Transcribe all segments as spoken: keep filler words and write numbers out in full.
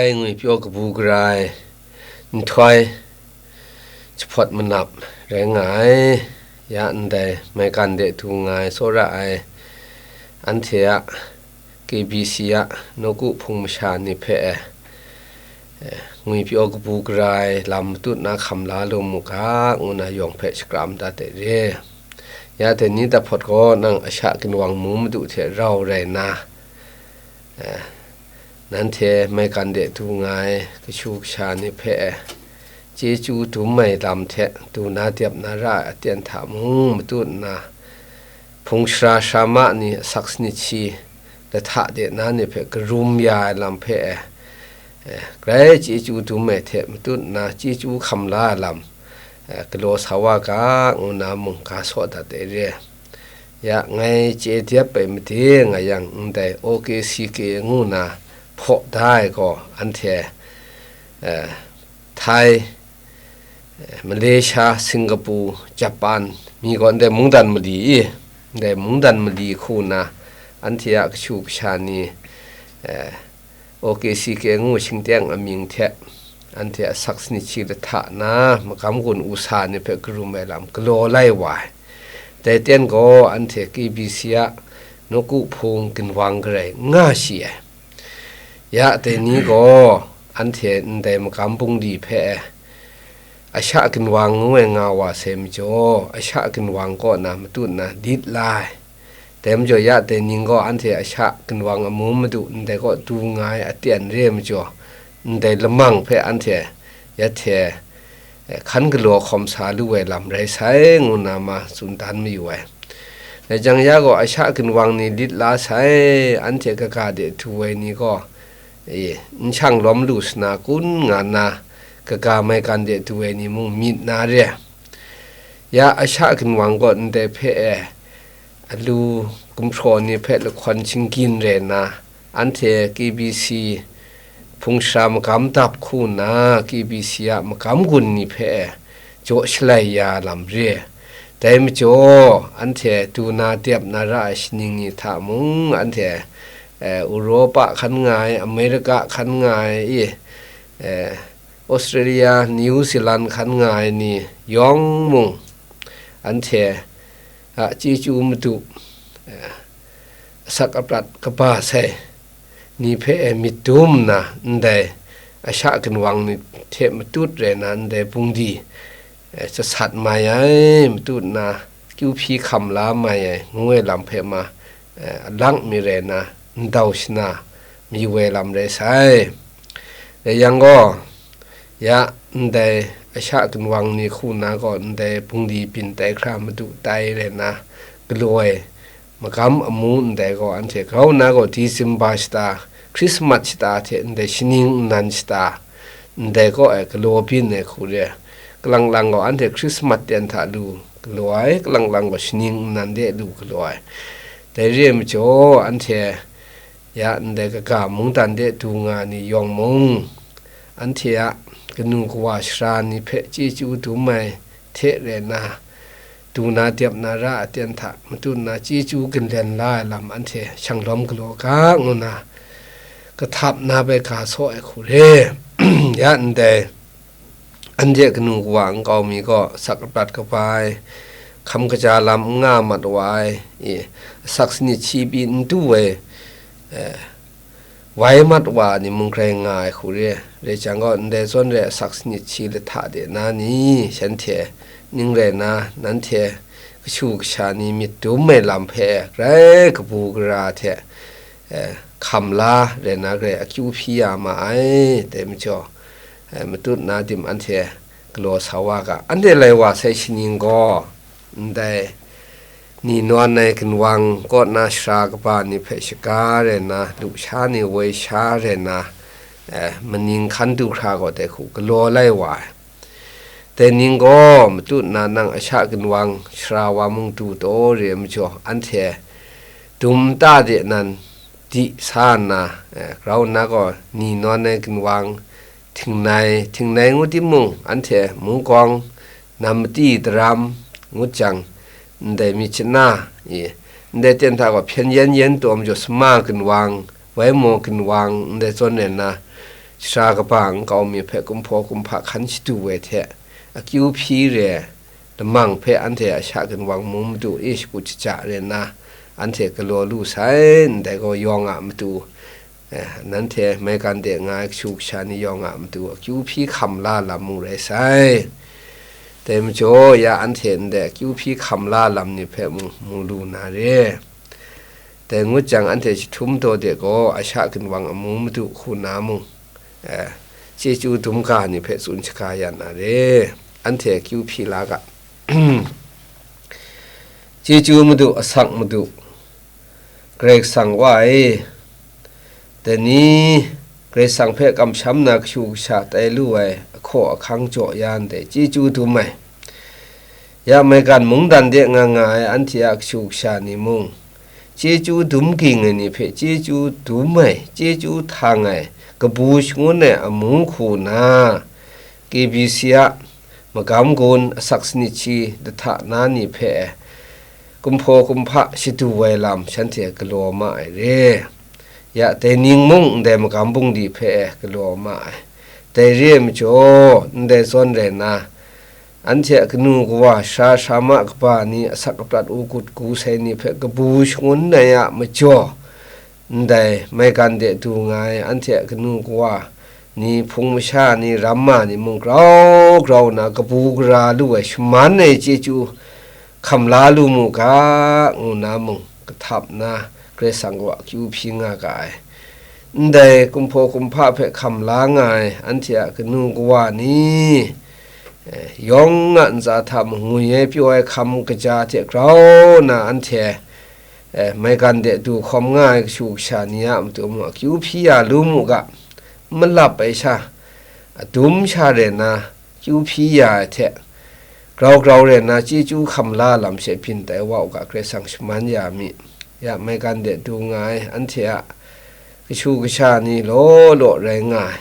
Ai ngwi pyaw kabu gara ai nhtoi jahpawt manap rai nga ai, ya ndai maigan de du nga ai tsawra ai anhte a K B C a nawku hpung masha ni hpe e, e, ngwi pyaw kabu gara ai lam matut na hkam la lu mu ga, ngu na yawng hpe shakram dat de re. Ya dai ni daphawt gaw nang Asha ginwang mung madu hte rau rai nna, e, nanhte maigan de du nga ai kashu kasha ni hpe e, chyeju dum ai lam hte du na dep na ra ai aten hta mung matut nna, hpung shara sharama ni asak sanit shi lahta de na ni hpe karum ya ai lam hpe e, e, grai chyeju dum ai hte matut nna chyeju hkam la ai lam, e, galaw sa wa ga, ngu na mung ga saw dat ai re. Ya ngai chye dep ai made nga yang, ndai O K C K ngu na hpaw da ai gaw, anhte, e, Thai, e, Malaysia, Singapore, Japan, mi gaw ndai mungdan mali i, ndai mungdan mali hku na, anhte a kashu kasha ni, e, O K C K ngu shingteng amying hte, anhte asak sanit shi lahta na magam gun u sa ni hpe karum ai lam galaw lai wa ai. Dai ten gaw anhte K B C a nawku hpung ginwang garai n nga shi ai. Ya dai ni gaw anhte ndai magam bungli hpe e, Asha ginwang ngu ai nga wa sai majaw, Asha ginwang kaw na matut na lit la ai. Dai majaw ya dai ning gaw anhte Asha ginwang amu madu ndai kaw du nga ai aten re ai majaw, ndai lamang hpe anhte ya hte, e, hkan galaw hkawm sa lu ai lam rai sai, ngu na ma tsun dan mayu ai. Dai jang ya gaw Asha ginwang ni lit la sai, anhte kaga de du ai ni gaw, e, n shang lawm lu sa na kun nga na, kaga maigan de du ai ni mung myit na re. Ya Asha ginwang gaw ndai hpe e, alu gumhpraw ni hpe lahkawn shinggyin rai nna, anhte K B C hpung shara magam dap hku nna, K B C a magam gun ni hpe e, jaw shalai ya lam re. Dai majaw, anhte du na dep na ra ai shaning ni hta mung, anhte, e, Europa hkan nga ai, America hkan nga ai, e, e, Australia, New Zealand hkan nga ai ni yawng mung, anhte a chyeju madu, e, asak aprat kaba sai ni hpe e myit dum nna, ndai Asha ginwang ni hte matut rai na, ndai bungli, e, jasat mai ai, matut nna kyu hpyi hkam la mai ai, ngu ai lam hpe ma, e, alang mi rai nna, ndau shana mayu ai lam rai sai. Dai yang gaw, ya ndai Asha ginwang ni hku na gaw, ndai bungli byin tai hkra madu tai rai nna, galaw ai magam amu ndai gaw, anhte grau nna gaw December shata, Christmas shata hte ndai shaning nnan shata, ndai kaw e galaw byin ai hku re. Kalang lang gaw anhte Christmas ten hta lu galaw ai, kalang lang gaw shaning nnan de lu galaw ai. Dai re ai majaw, anhte ya ndai kaga mungdan de du nga ni yawng mung, anhte a kanu kawa sara ni hpe chyeju dum ai hte rai nna, du na dep na ra aten hta matut na chyeju ginlen la ai lam anhte shanglawm galaw ga, ngu na kahtap na bai ga saw ai hku re. Ya ndai, anhte kanu kawa nkau mi gaw asak aprat kaba ai, hkam kaja lam n nga mat wa ai, i, asak sanit shi pyi n du ai, e, wai mat wa ni mung grai nga ai hku re. Rai jang gaw, ndai zawn rai asak sanit shi lahta de na ni, shanhte ning rai na, nanhte kashu kasha ni myit dum ai lam hpe grai kabu gara hte, e, hkam la rai na, grai akyu hpyi ya ma ai. Dai majaw, e, matut na dim anhte galaw sa wa ga, anhte lai wa sai shaning gaw, ndai ni nawn ai ginwang kaw na sara kaba ni hpe shaga rai nna, lusha ni woi sha rai nna, e, maning hkan du hkra gaw dai hku galaw lai wa ai. Dai ning gaw matut na nang Asha ginwang sara wa mung du taw re ai majaw, anhte dum nta de nan di sa nna, e, grau nna gaw ni nawn ai ginwang, htingnai, htingnai ngu timung, anhte Mungkawng, Namati, Daram ngut jang, ndai Myitkyina, i, ndai ten hta gaw hpyen yen yen taw majaw, Sama ginwang, Waimaw ginwang, ndai zawn rai nna, sara kaba nkau mi hpe kumhpaw kumhpa hkan shadu ai hte, akyu hpyi re lamang hpe anhte a sha ginwang mung madu e shakut shaja re nna, anhte galaw lu sai, ndai gaw yawng a matu, eh, nanhte maigan de nga ai kashu kasha ni yawng a matu akyu hpyi hkam la lam mung rai sai. Dai majaw, ya anhte ndai akyu hpyi hkam la lam ni hpe mung mu lu na re. Dai ngut jang, anhte jahtum daw de gaw, a sha ginwang amu madu hku na mung, eh, chyeju dum ga ni hpe tsun shaga ya na re. Anhte akyu hpyi la ga. Chyeju madu, asak madu, Karai Kasang Wa e, dai ni Karai Kasang hpe kamsham na kashu kasha tai lu ai ahkaw ahkang jaw ya ndai chyeju dum ai. Ya maigan mungdan de nga nga ai anhte a kashu kasha ni mung, chyeju dum ging ai ni hpe chyeju dum ai, chyeju htang ai, kabu shangun ai amu hku na, K B C a magam gun asak sanit shi dahta na ni hpe kumhpaw kumhpa shadu ai lam shanhte galaw ma ai re. Ya dai ning mung ndai magam bungli hpe galaw ma ai. Dai re ai majaw, ndai zawn rai nna, anhte a kanu kawa, sara sara ma kaba ni, asak aprat u gut gu sai ni hpe kabu shangun ai a majaw, ndai maigan de du nga ai anhte a kanu kawa ni, hpung masha ni, ramma ni mung grau grau nna kabu gara lu ai shaman ai chyeju hkam la lu mu ga, ngu na mung kahtap nna, Karai Kasang kaw akyu hpyi nga ga ai. Ndai kumhpaw kumhpa hpe hkam la nga ai anhte a kanu kawa ni, eh, yawng a ntsa hta mung ngwi ai pyaw ai hkam kaja hte grau nna anhte, eh, maigan de du hkawm nga ai kashu kasha ni a matu mung akyu hpyi ya lu mu ga, malap ai sha, adum sha rai nna, kyu hpyi ya ai hte, grau grau rai nna chyeju hkam la lam she byin tai wa u ga, Karai Kasang shaman ya mi. Ya maigan de du nga ai anhte a kashu kasha ni law law rai nga ai.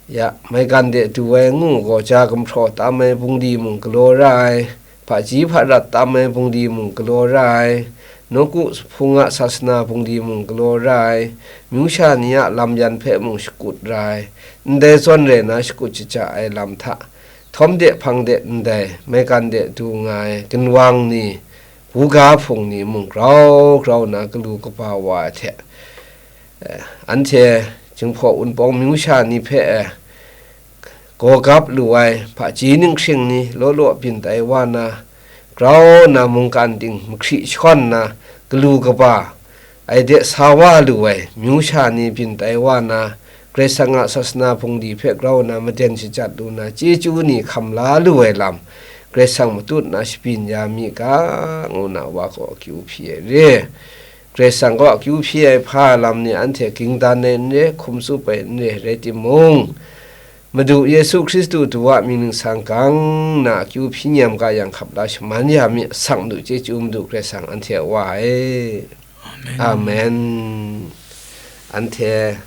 Ya maigan de du ai ngu gaw, ja gumhpraw tam ai bungli mung galaw ra ai, hpaji hparat tam ai bungli mung galaw ra ai, nawku hpung a sasana bungli mung galaw ra ai, myu sha ni a lam yan hpe mung shakut ra ai, ndai zawn rai nna shakut shaja ai lam hta, htawm de hpang de ndai maigan de du nga ai ginwang ni, buga hpung ni mung grau grau nna galu kaba wa ai hte, eh, anhte Jinghpaw Wunpawng myu sha ni hpe, eh, gaw gap lu ai hpaji ninghkring ni law law byin tai wa na, grau nna mungkan ting mahkri shawn nna galu kaba ai de sa wa lu ai myu sha ni byin tai wa na, Karai Kasang a sasana bungli hpe grau nna maden shajat lu na, chyeju ni hkam la lu ai lam, Karai Kasang matut na shabyin ya mi ga, ngu na wa gaw akyu hpyi ai re. Karai Kasang gaw akyu hpyi ai hpa lam ni anhte ging dan ai n re, hkum tsup ai n re, rai timung, Madu Yesu Hkristu du a mying ningsang gang na akyu hpyi nyam ga yang hkap la shaman ya mi, asak Madu chyeju Madu Karai Kasang anhte a Wa e. Amen. Anhte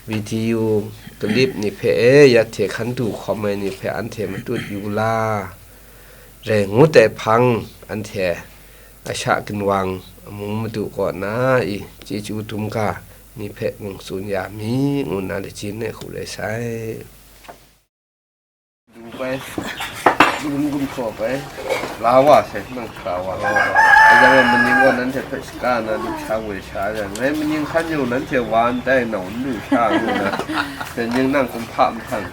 video clip ni hpe e, ya hte hkan du hkawm ai ni hpe anhte matut yu la, rai ngut ai hpang, anhte a sha ginwang amu madu kaw na i chyeju dum ga ni hpe mung tsun ya mi, ngu nna lajin ai hku rai sai. Du bai, dum gumhpraw bai, la wa sai, nang hkra wa. Ajan e maning gaw nanhte hpe shaka na lu sha woi sha ai, ngai maning hkan yawng nanhte wa n tai, nau n lu sha ngu na, dai ning nang kumhpa mahtang,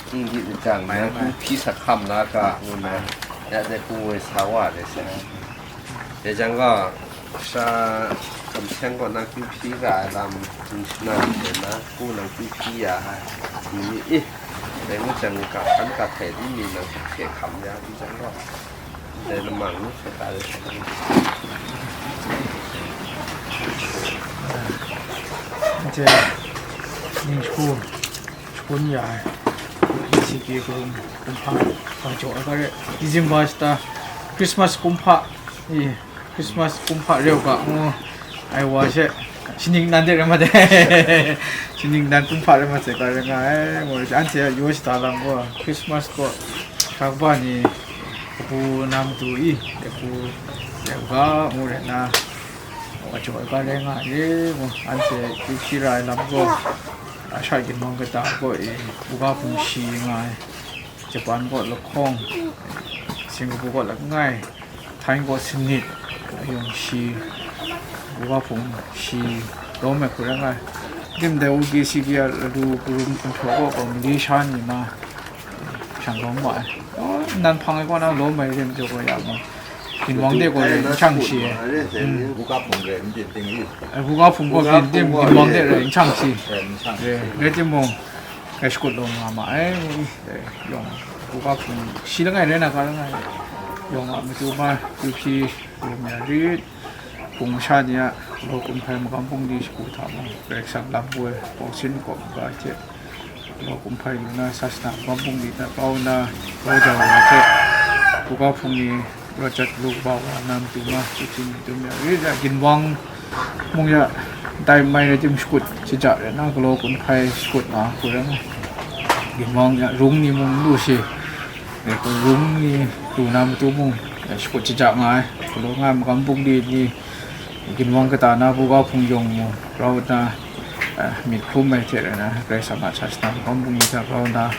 ning di majang na, hku hpyi sa hkam la ga, ngu na, ya dai hku woi sa wa ai sai. Dai jang gaw, sha kamsheng kaw na kyu hpyi ra ai lam, n shana hte na, hku nang kyu hpyi ya ai, ni mi i, dai ngut jang, ga hkan ga htai di mi nang hte hkam ya di jang gaw, dai lamang nu hte ta rai sa ni. Anhte ning hku shangun ya ai, P C K hkum kumhpa, wa jaw ai ga re, December shata, Christmas kumhpa, i, Christmas kumhpa reu ga ngu ai wa she, shaning nan de rai ma de, shaning nan kumhpa rai ma sai ga rai nga ai, ngu ai, anhte a yaw shada lam gaw, Christmas gaw, hkra kaba ni, kabu na matu i, kabu reu ga ngu rai nna, wa jaw ai ga rai nga ai, ngu, anhte kyu hpyi ra ai lam gaw, Asha ginwang kata kaw e, buga hpung shi nga ai, Japan kaw lahkawng, Singapore kaw langai, Thai kaw sanit, ayawng shi, buga hpung shi, lawm ai hku rai nga ai. Dim dai O K C K a lalu karum hkrung htaw kaw gaw Malaysia ni ma, shang lawm wa ai. Oh, nan hpang ai kaw na lawm ai rim jaw gaw ya ma. Ginwang de gaw rai n shang shi ai. Buga hpung rai n byin ting i. Ai, buga hpung gaw byin ting, ginwang de rai n shang shi. Rai n shang shi. Rai timung, rai shakut lawm nga ma ai. Rai, yawng, buga hpung shi langai rai na ga langai. Yawng a matu ma, yu hpyi, rum ya rit. Hpung masha ni a, galaw kum hpai magam bungli shagu hta mung, Karai Kasang lam boi, bawng sin kawp ga hte, galaw kum hpai lu na, sasana magam bungli hta kau na, kau jau ai hte, buga hpung ni, Rajat lu kaba wa na matu ma, kucing matu ma, ri ja ginwang mung ya, dai mai rai tim shakut shaja rai na, galaw kum hpai shakut nga hku rai nga. Ginwang ya, rung ni mung lu shi, rai hku rung ni lu na matu mung, ya, shakut shaja nga ai, galaw nga ai magam bungli ni, ginwang kata na buga hpung yawng mung, rau na, eh, myit hkrum ai hte rai na, Karai Kasang a sasana magam bungli hta rau na,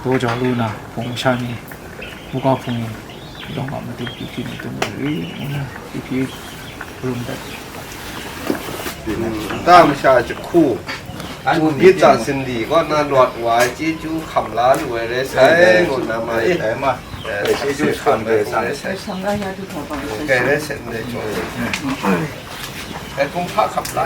daw jau lu na, hpung masha ni, buga hpung ni, Yawng a matu kyu hpyi matu mari nna kyu hpyi rum dat. Nta masha jahku, u gyit tsa sinli kaw na lawt wa ai chyeju hkam la lu ai rai sai, ngu nna ma e. Chyeju hkam rai sai. Kai rai sai ndai chyawm. Kai kumhpa hkam la.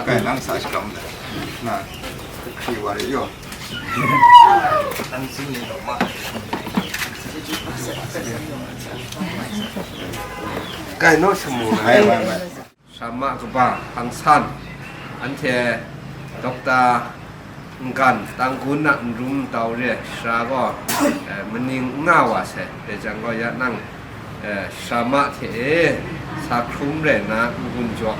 Kai nang sa shikam da. Na, hpyi wa rai yaw. Nang tsun ni law ma. Kai naw shamu na. Ai, ai, ai. Shrama kaba hpang san, anhte Dokta Ngan, Tanggun a nrum ntau re, sara gaw, eh, maning n nga wa sai, dai jang gaw ya nang, eh, shrama hte e sa hkrum rai nna n-gun jaw.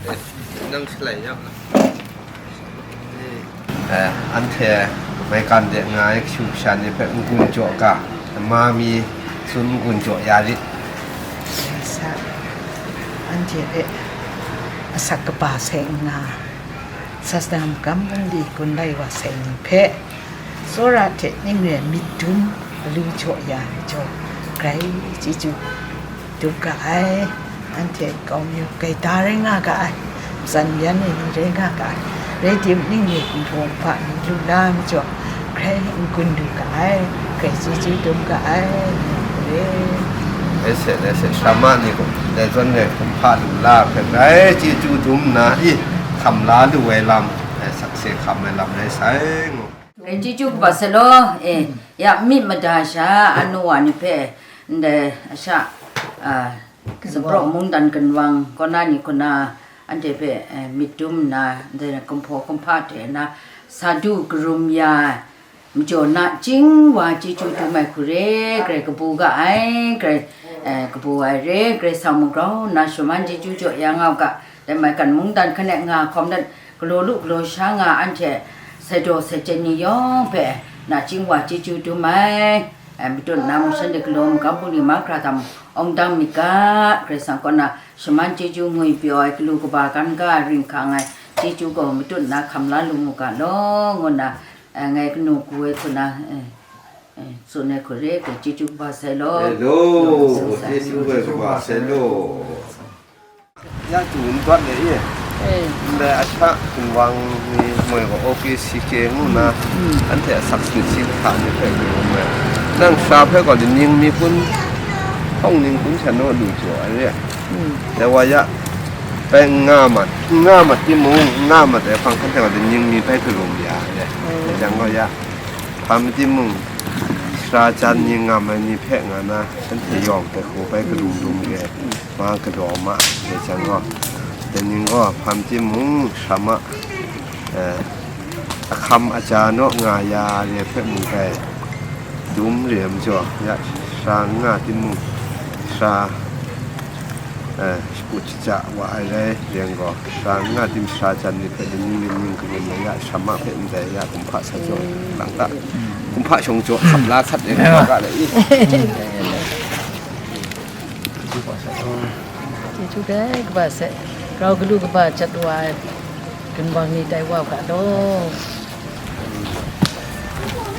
Eh, nang shalai ya. Eh, anhte maigan de nga ai kashu kasha ni hpe n-gun jaw ga, ma mi tsun n-gun jaw ya rit. Sa, anhte hpe asak kaba sai n nga, sasana magam bungli gun lai wa sai ni hpe, tsawra hte ning re myit dum alu jaw ya ai majaw, grai chyeju dum ga ai. Anhte kau mayu gaida rai nga ga ai, matsan yan ai ni rai nga ga ai, rai timung, ning re kumhpa ni lu la ai majaw, grai n-gun lu ga ai, grai chyeju dum ga ai, ngu re. Rai se, rai se, shrama ni gaw dai zawn e kumhpa lu la hpe grai chyeju dum nna, i, hkam la lu ai lam, eh, sakse hkam ai lam rai sai, ngu. Grai chyeju kaba sai law, e, ya myit mada sha, anu wa ni hpe, ndai asha, a, Zabraw mungdan ginwang kaw na ni kaw na, anhte hpe, eh, myit dum nna, ndai kumhpaw kumhpa hte na, sa du karum ya ai, majaw nachying wa chyeju dum ai hku re, grai kabu ga ai, grai, eh, kabu ai re, Karai Kasang magrau nna shaman chyeju jaw ya nga u ga, dai maigan mungdan hkan e nga hkawm dat, galaw lu galaw sha nga anhte sai daw sai chyen ni yawng hpe nachying wa chyeju dum ai. Ai, matut na mung shanhte galaw magam bungli mahkra hta mung awng dang myit ga, Karai Kasang kaw na shaman chyeju ngwi pyaw ai, galu kaba kan ga ai, ring hkang ai chyeju gaw matut na hkam la lu mu ga law, ngu nna, eh, ngai kanu ku ai hku na, eh, eh, tsun ai hku re, hku chyeju kaba sai law. Hello, chyeju ai kaba sai law. Ya tu n dawt le ye. Eh. Ndai a hta ginwang ni moi gaw O K C K ngu na, mm, anhte a sakse si hta ni hpe ru ai. Nang sara hpe gaw, ning mi kun, hpawng ning kun sha naw lu jaw ai re. Mm. Dai wa ya, bai n nga mat, n nga mat timung, n nga mat ai hpang hkan hte gaw, ning mi bai karum ya ai re. Mm. Dai jang gaw ya, hpa matimung, sara jan ni ngam ai ni hpe nga na, shanhte yawng hpe hku bai kadum dum re, ma kadaw ma, dai jang gaw, dai ning gaw, hpa matimung, shrama, eh, ahkam aja naw nga ya re hpe mung dai dum re ai majaw, ya sara n nga timung, sara, eh, shakut shaja wa ai rai yang gaw, sara n nga tim sara jan ni hpe ning ning ning ning kamin na ya, shrama hpe ndai ya kumhpa sa jaw lang ta. Kumhpa shawng jaw hkap la sat ai ga le i. Chyeju dai kaba sai, grau galu kaba jat wa ai, ginwang ni tai wa ga law.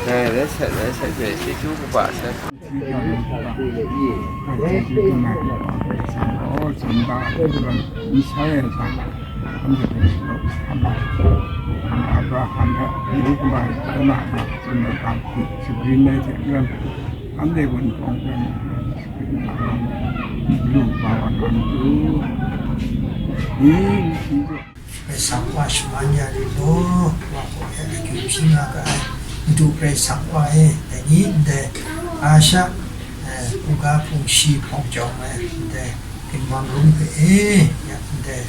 Dai rai sat, rai sat, dai chyeju kaba sai. Karai Kasang wa shaman ya rit law, wa kaw e akyu hpyi nga ga ai Madu Karai Kasang wa e, dai ni ndai, a sha, eh, buga hpung shi hpawng jawng ai ndai ginwang rung hpe e, ya ndai,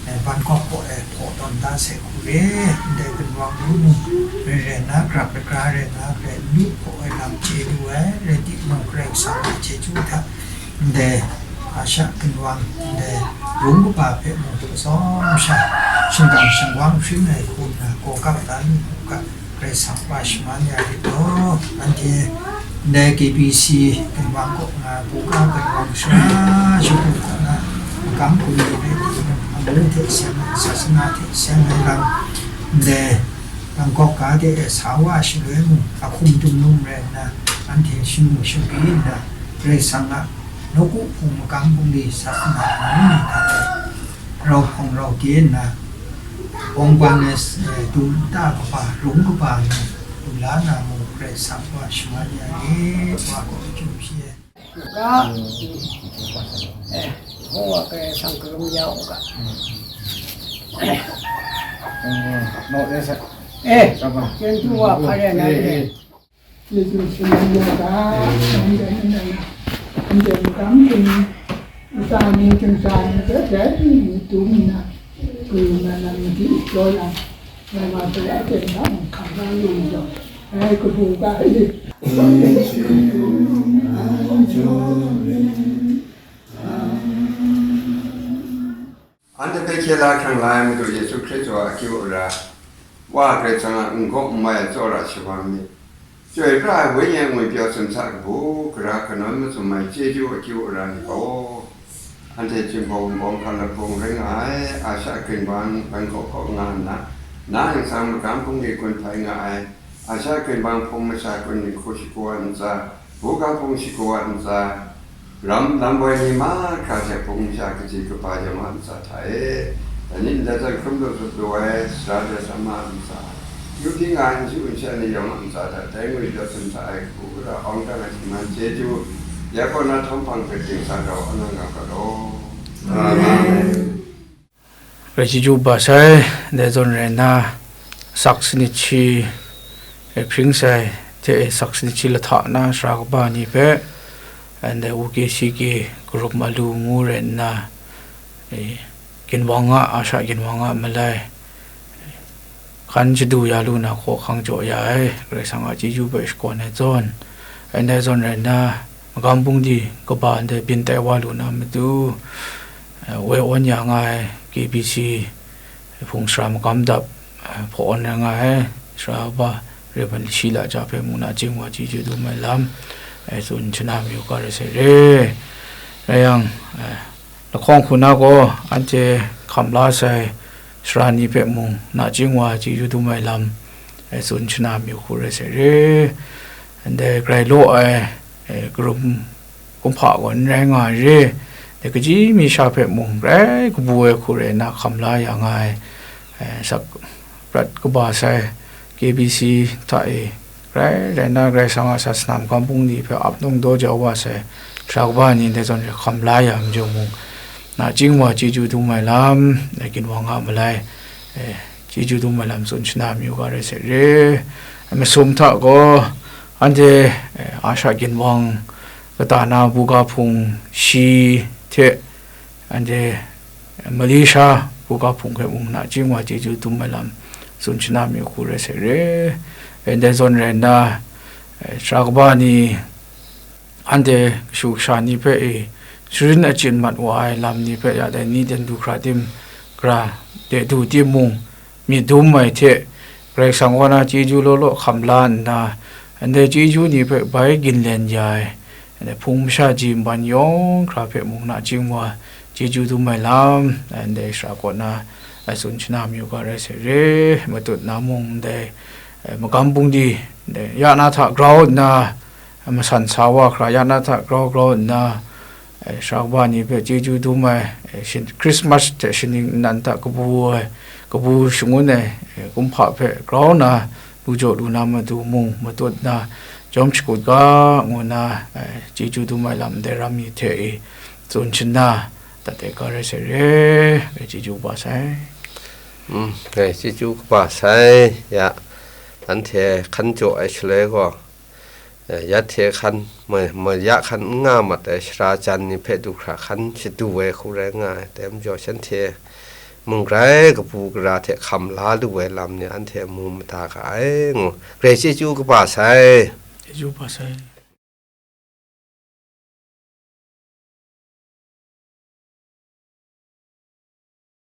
eh, Bangkok kaw e hpaw tawn da sai hku re, ndai ginwang rung mung rai rai na, grap ai gra rai na, rai n lu hpaw ai lam chye lu ai, rai timung, Karai Kasang a chyeju hta, ndai, a sha ginwang, ndai, rung kaba hpe mung, kazawng sha, shingkang shingwang hpring ai hku nna, gaw kap da lu u ga, Karai Kasang wa shaman ya rit law, anhte ndai K B C ginwang kaw nga, buga ginwang shara shagu kaw nga, magam hkum ni rai timung, amu hte seng ai, sasana hte seng ai lam, ndai, Bangkok ga de e sa wa shaloi mung, a hkum dum num rai nna, anhte shamu shapri nna, Karai Kasang a nawku hpung magam bungli sasana amu ni hta e, rau hpawng rau de nna, bawng ban ai, eh, dum nta kaba, rung kaba ni, lu la na mung, Karai Kasang wa shaman ya e, wa gaw akyu hpyi ai. Ga, eh, Yehowa Karai Kasang karum ya u ga. Eh, Chyeju wa hpa rai na le. Yesu shaman ya ga, anhte, anhte magam hkum, ntsa ni, htingsa ni hpe grai mi dum nna, kayu na lam madi jaw yang, ngai ma hpe aten hta mung hkam la lu jang, ngai kabu ga i. Anhte hpe hkye la hkrang la ai Madu Yesu Hkristu a akyu ara, Wa Karai Kasang a n-gaw n-mai ai tsawra shawa myit. Chyoi pra ai Wenyi a ngwi pyaw simsa kabu, gara kanawn mazum ai chyeju akyu ara ni gaw, anhte Jinghpaw Wunpawng hkan lahpawng rai nga ai, Asha ginwang Bangkok kaw nga nna, na ningsang magam bungli gun hpai nga ai, Asha ginwang hpung masha kun ni hku shagu ai ntsa, buga hpung shagu ai ntsa, ram, lam woi ni mahkra hte hpung masha kaji kaba yawng a ntsa hta e, dai ni ndai zawn hkrum lu hkrup lu ai sara de sa ma ntsa, yu hpyi nga ai n su n sha ni yawng a ntsa hta dai ngwi daw sum sa ai hku ra awng dang ai htingman chyeju, ya kaw na htawm hpang hpe ting sa rau anang nga ga law. Amen. Rai chyeju ba sai, dai zawn rai nna, sak sanit shi, e, hpring sai hte e, sak sanit shi lahta na sara kaba ni hpe, ndai U K C K karum alu ngu rai nna, e, ginwang a, Asha ginwang a malai, hkan shadu ya lu na hkawhkang jaw ya ai, Karai Kasang a chyeju hpe shakawn ai zawn, ndai zawn rai nna, magam bungli kaba ndai byin tai wa lu na matu, eh, woi awn ya nga ai K B C hpung sara magam dap, eh, hpaw awn ya nga ai sara kaba Rev. Shila Cha hpe mung na chyeju wa chyeju dum ai lam, eh, tsun shana mayu ga rai sai re. Rai yang, eh, lahkawng hku na gaw anhte hkam la sai sara ni hpe mung nachying wa chyeju dum ai lam, e, tsun shana mayu hku rai sai re. Ndai grai law ai, e, karum kumhpa gaw n rai nga ai re. Dai kaji mi sha hpe mung grai kabu ai hku rai nna hkam la ya nga ai, e, sak prat kaba sai K B C hta e, grai rai nna Karai Kasang a sasana magam bungli hpe ap nung daw jau wa sai, sara kaba ni ndai zawn hkam la ya majaw mung, nachying wa chyeju dum ai lam, e, ginwang a malai, e, chyeju dum ai lam tsun shana mayu ga rai sai re. Masum hta gaw, anhte, e, Asha ginwang kata na buga hpung shi hte, anhte Malaysia buga hpung hpe mung nachying wa chyeju dum ai lam tsun shana mayu hku rai sai re. E, ndai zawn rai nna, e, sara kaba ni, anhte kashu kasha ni hpe e sharin achyin mat wa ai lam ni hpe ya dai ni ten du hkra tim, gara de du timung, myit dum ai hte, Karai Kasang kaw na chyeju law law hkam la nna, ndai chyeju ni hpe bai ginlen ya ai, ndai hpung masha ji nban yawng hkra hpe mung nachying wa chyeju dum ai lam, ndai sara kaw na, tsun shana mayu ga rai sai re, matut na mung ndai, magam bungli, ndai ya na hta grau nna, masan sa wa hkra ya na hta grau grau nna, sara kaba ni hpe chyeju dum ai, shin-, Christmas hte shaning nnan hta kabu ai, kabu shangun ai, kumhpa hpe grau na, lu jaw lu na matu mung matut na, jawm shakut ga, ngu na, chyeju dum ai lam ndai ram mi hte e tsun shana, dat ai ga rai sai re, ngai chyeju kaba sai. Mm, ngai chyeju kaba sai, ya, anhte hkan jaw ai shaloi gaw, eh, ya hte hkan, ma-, ma ya hkan n nga mat ai sara jan ni hpe du hkra hkan shadu ai hku rai nga ai, dai majaw shanhte mung grai kabu gara hte hkam la lu ai lam ni anhte mu mada ga ai, ngu, grai chyeju kaba sai. Chyeju kaba sai.